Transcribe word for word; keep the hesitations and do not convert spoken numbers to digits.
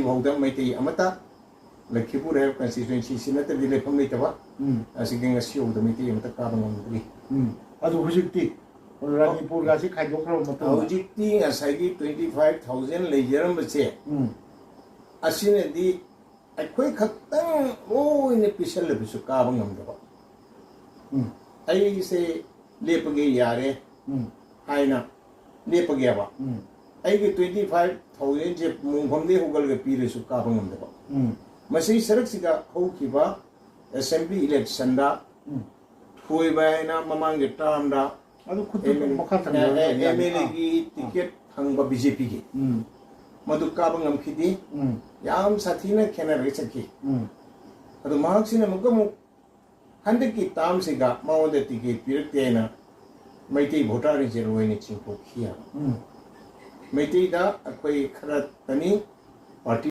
ꯐꯥꯎꯗ ꯃꯩꯇꯩ ꯑꯃꯠꯇ ꯂꯈꯤꯄꯨꯔ ꯍꯥꯏꯕ constituency ꯁꯤ ꯅꯠꯇ꯭ꯔꯗꯤ ꯂꯩꯐꯝ ꯂꯩꯇꯕ꯫ ꯎꯝ ꯑꯁꯤꯒꯤ ꯉꯁꯤ ꯐꯥꯎꯗ ꯃꯩꯇꯩ ꯑꯃꯠꯇ ꯀꯥꯕ ꯉꯝꯗ꯭ꯔꯤ꯫ ꯎꯝ ꯑꯗꯨ ꯍꯧꯖꯤꯛꯇꯤ ꯔꯥꯅꯤꯄꯨꯔꯒꯁꯤ ꯈꯥꯏꯗꯣꯛꯈ꯭ꯔꯕ ꯃꯇꯨꯡꯗ ꯍꯧꯖꯤꯛꯇꯤ ꯉꯁꯥꯏꯒꯤ twenty five thousand ꯂꯩꯖꯔꯝꯕꯁꯦ, ꯎꯝ ꯑꯁꯤꯅꯗꯤ ꯑꯩꯈꯣꯏ ꯈꯛꯇꯪ ꯂꯣꯏꯅ ꯄꯤꯁꯜꯂꯕꯁꯨ ꯀꯥꯕ ꯉꯝꯗꯕ꯫ ꯎꯝ ꯑꯩꯁꯦ ꯂꯦꯞꯄꯒꯦ ꯌꯥꯔꯦ ꯎꯝ ꯍꯥꯏꯅ ꯂꯦꯞꯄꯒꯦꯕ꯫ ꯎꯝ ꯑꯩꯒꯤ twenty five thousandꯁꯦ ꯃꯣꯡꯐꯝꯗꯒꯤ ꯍꯧꯒꯠꯂꯒ ꯄꯤꯔꯁꯨ ꯀꯥꯕ ꯉꯝꯗꯕ꯫ ꯎꯝ ꯃꯁꯤ ꯁꯔꯛꯁꯤꯗ ꯍꯧꯈꯤꯕ assembly electionꯗ ꯎꯝ ꯊꯣꯏꯕ ꯍꯥꯏꯅ ꯃꯃꯥꯡꯒꯤ termꯗ ꯑꯗꯨ ꯈꯨꯠꯇꯨ ꯃꯈꯥ ꯊꯪꯕ MLAꯒꯤ ticket ꯐꯪꯕ BJPꯒꯤ, ꯎꯝ ꯃꯗꯨ ꯀꯥꯕ ꯉꯝꯈꯤꯗꯦ꯫ ꯎꯝ ꯌꯥꯝ ꯁꯥꯊꯤꯅ ꯈꯦꯠꯅꯔꯒ ꯆꯠꯈꯤ꯫ ꯎꯝ ꯑꯗꯨ ꯃꯍꯥꯛꯁꯤꯅ ꯑꯃꯨꯛꯀ ꯑꯃꯨꯛ ꯍꯟꯗꯛꯀꯤ termꯁꯤꯒ ꯃꯉꯣꯟꯗ ticket ꯄꯤꯔꯛꯇꯦ ꯍꯥꯏꯅ ꯃꯩꯇꯩ voterꯁꯤꯡꯁꯦ ꯂꯣꯏꯅ ꯆꯤꯡꯊꯣꯛꯈꯤ ꯍꯥꯏꯕ꯫ ꯎꯝ ꯃꯩꯇꯩꯗ ꯑꯩꯈꯣꯏ ꯈꯔꯇꯅꯤ party